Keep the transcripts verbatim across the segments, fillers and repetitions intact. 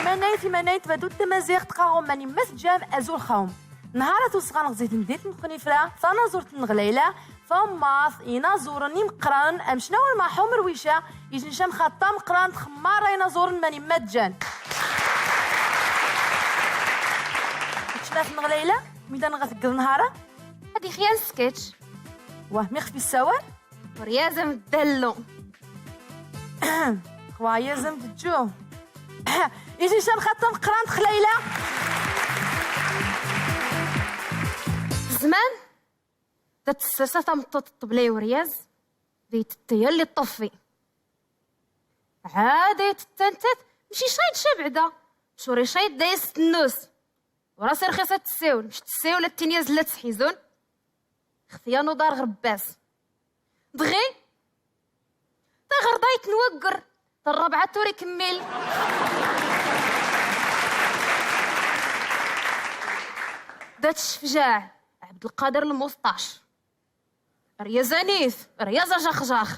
Anayt imanayt tbadut tamaziɣt ɣ umani ma tǧam azul xawm. Nharat usɣan ɣ zit n dit n Xnifra, tanaẓurt n Ɣlayla, tammaḍt, inaẓuren imeqqranen, amcnaw n Maḥu Merwica, ijencan xaṭṭa meqqran txemmar inaẓuren mani ma tǧan. Tcmat n Ɣlayla, mida nɣa tggeḍ nhara? Ad ixyan sketch. Wah, mi xf issawal? Ur yazem dallu. Xwa yazem tǧu. Ijencan xaṭṭa meqqran txlayla. Zman, da tessasa tameṭṭut ṭṭbla i uryaz, da yetteyal li ṭṭfi. Ɛad ay tettantat, mci cayd cabɛda, mcuri cayd da yestennus. Ur as irxis ad tessiwel, mc tessiwel ad tini-as la tḥizun. Xtya n uḍar ɣer Bbas. Dɣi, taɣerḍayt n wagger, tarrabɛa ur ikemmil. Da tcefjaɛ Ɛebdelqader Lmusṭac. Aryaz anif, aryaz ajaxjax.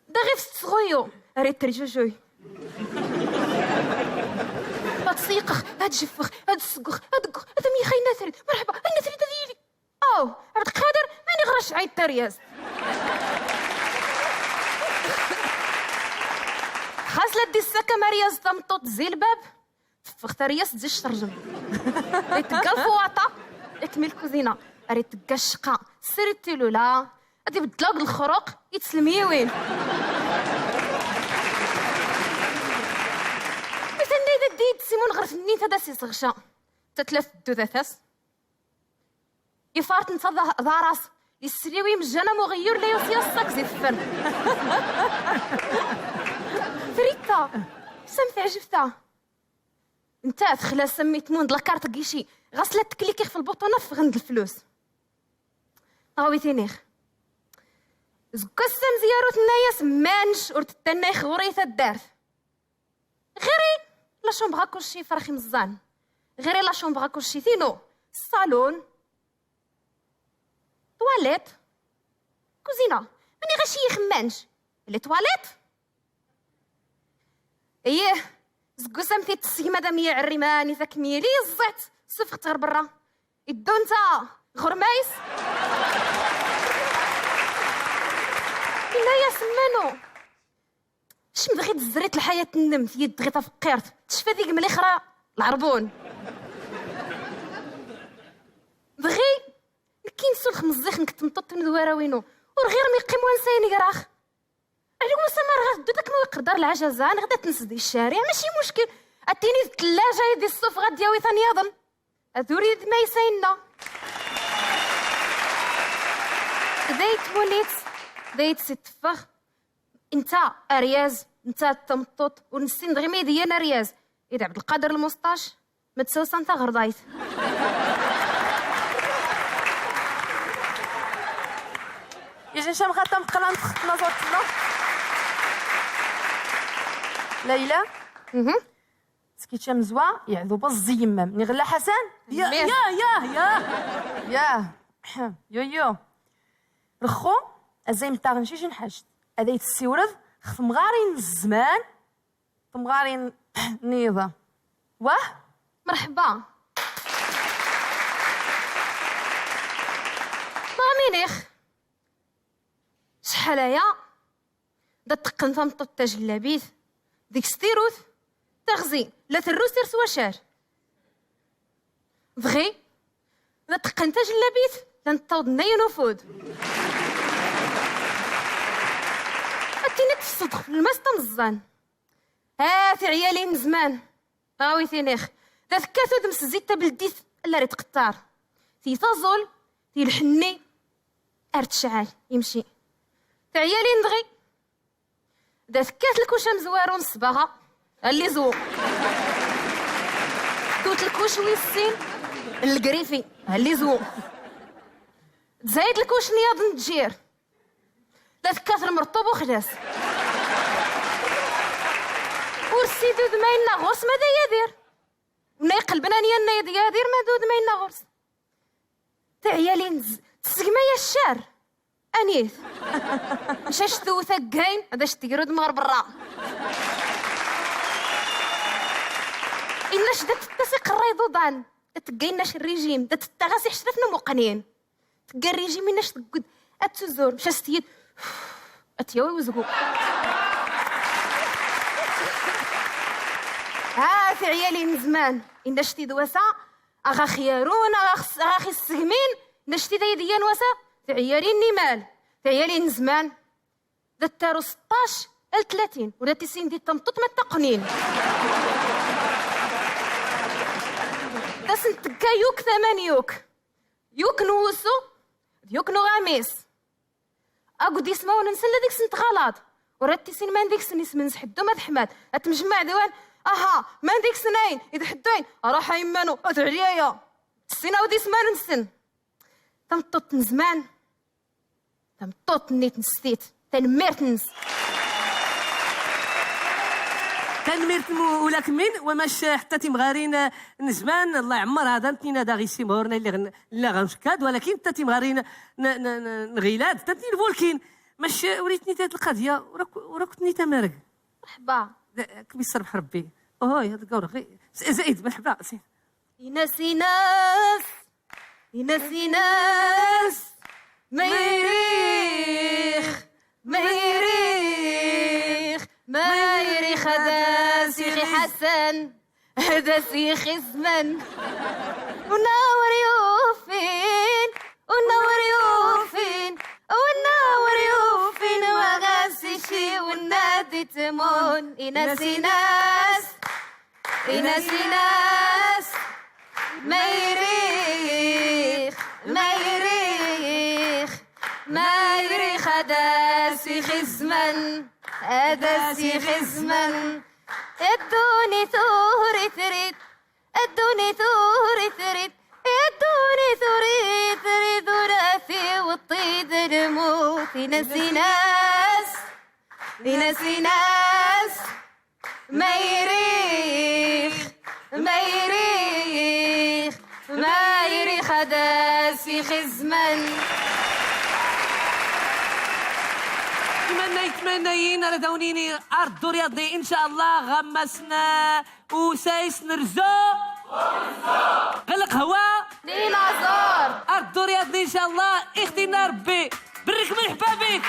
Da ɣif s tɣuyu, ar itterjujuy. Ad siyqex, ad jeffex, ad sseggex, ad ggux, ad am yixay Nna Trid. Merḥba, a Nna Trid, ad yili. Aw, Ɛebdelqader, mani ɣer-ac ɛid taryazt. Xas la d-issakam aryaz tameṭṭut zi lbab, teffeɣ taryazt zi ccerjem. Ad itegga lfuwaṭa, ikmil lkuzina. Ar itegga ccqa, srid tilula. Ad ibeddel akk d lexruq, ittlem yiwin. Mi tannay da d-id Simun ɣer tennint ad as-isɣeca. Tatlat teddu dat-as. Ifart netta d, d aras. Isriw imejjan am uɣeyyur la yusi aṣṣak zi tfel. Frita, sam teɛjeb ta. Nta texla sammi tmun d la carte guichet, ɣas la teklikix f lbuṭuna ffɣen-d lflus. Ɣawi tiniɣ. Zeg wass amezyaru tenna-yas: manc ur tettannay ɣur-i taddart. Ɣiri la chambre à coucher ifrax imeẓẓan. Ɣiri la chambre à coucher tinu. Ṣṣalun. Ṭwalit. Kuzina. Mani ɣaci ixemmanc. Les toilettes. Iyih. Zeg wass am t-id tessegmad am yiɛerriman i takmili ẓẓiɣt sufɣet ɣer berra. Iddu nta ɣur-mays. Inna-yas: manu? Cem dɣi d zzrit lḥayat-nnem, tiyit dɣi tafeqqirt, tecfa deg-m lixra lɛerbun. Dɣi, nekki nsulx meẓẓix nekk d tmeṭṭut-inu d warraw-inu, ur ɣir mi qqim wansa i negrax. Ɛli wasa ma rɣa teddu dak ma wiqer dar lɛajaza, neɣ da tens di ccariɛ, mačči muckil. Ad tini d tlaja i d issufeɣ ad d-yawi tan yaḍen. Ad urid ma yesɛinna. Day tmulit, day tsi teffeɣ. Nta aryaz, nta tameṭṭut, ur nessin dɣi ma ideyyan aryaz. Id Ɛebdelqader Lmusṭac, ma tsawsan taɣerḍayt. Ijen camɣa tameqqrant tnaẓurt-nneɣ. Layla? Mhm. Skič amezwa, yeɛdub aẓ zi yemmam. Niɣ lla Ḥasan? Ya, ya, ya, ya. Ya. Yo, yo. Rxu, azay mtaɣ n cici n ḥact. Ad ay tessiwred x temɣarin n zzman, temɣarin n yiḍ-a. Wah? Merḥba. Ma minix? Cḥal aya da teqqen tameṭṭut tajellabit deg-s tirut, taɣzi la terru sir s wacar. Dɣi da teqqen tajellabit la nettaweḍ nnayen ufud. Ad tini tfesseḍ f lmas tameẓẓan. Ha tiɛyalin n zman. Awi tinix. Da tekkat udem s zzit tableddit, alla ri tqettar. Ti taẓul, ti lḥenni, ar tecɛal, imci. Tiɛyalin dɣi. Da tekkat lkuc amezwaru n ssbaɣa, alli zwu. Tewt lkuc wis sin, n lgrifi, alli zwu. Tzayd lkuc n yaḍ n tjir. La tekkat lmerṭub uxlas. Ur ssid udem ayenna ɣur-s ma d ayadir. Unna iqelben an yanna d yadir ma d udem ayenna ɣur-s. Tiɛyalin z-, tsegmay accar. Anit? Ncac tewwet aggayn, ad ac-tgrud mɣer berra. Inna-c da tettasi qerra iḍuḍan, da tegga inna-c rrijim, da tetta ɣas iḥecref n umuqqnin. Tegga rrijim, inna-c teggud ad tuzur, mcac s-tyid ad tyawi uzgu. Ha tiɛyalin n zman, inna-c tid wasa, aɣ ax-yarun, aɣ ax-, aɣ ax-issegmin, inna-c tid ay d-iyyan wasa, tiɛyalin n imal, tiɛyalin n zman. Da ttaru seṭṭac al tlatin, ula d tisin di tameṭṭut ma ttaqnin. Da sen-tekka yuk taman yuk. Yuk n wusu, d yuk n uɣamis. Akked ismawen-nsen la deg-sen tɣalaḍ. Ula d tisin man deg-sen isem-nnes Ḥeddum ad Ḥmad. Ad tmjemmaɛ diwan, aha, man deg-sen ayen, id Ḥeddu ayen, ruḥ a yemmanu, ad ɛli aya. Ssinaw d isman-nsen. Tameṭṭut n zman. Tameṭṭut-nni tnestit, tanemmirt-nnes. Tanemmirt m-, ula kemmin, wa mac ḥetta timɣarin n zman, Allah iɛemmer, hada ntnina da ɣ-isimɣuren ay lliɣ n-, lliɣ ɣ-mckad, walakin ḥetta timɣarin n-, n-, n-, n ɣilad, ḥetta ntnin vulkin. Mac ur itnit ad lqadya, ur ak-, ur ak tnit amarg. Merḥba. Da, kem isserbeḥ Rebbi. Oy, hada gawr ɣi-, z-, zayd, merḥba. Inas, inas. Inas, inas, ma iriɣ, ma iriɣ, ma iriɣ ad as-iɣ i Ḥasan, ad as-iɣ i zzman. Unna ur yufin, unna ur yufin, unna ur yufin, wa ɣas iciwen ad itmun. Inas, inas, inas, inas, ma iriɣ, ma iriɣ, ma iriɣ ad as-iɣ i zzman, ad as-iɣ i zzman. Ddunit ur itrid, ddunit ur itrid, ddunit ur itrid, ur tiweṭṭid lmut. Inas, inas, inas, inas, ma iriɣ, ma iriɣ, ma iriɣ ad as-iɣ i zzman. Tmannayin, tmannayin, ar ad awen-iniɣ ar ddur yaḍni, in ca Allah, ɣ ammas n usayes n Rzu. Ɣ lqahwa. Dinaẓur. Ar ddur yaḍni, in ca Allah, ixtina Rebbi. Berrek, merḥba bik.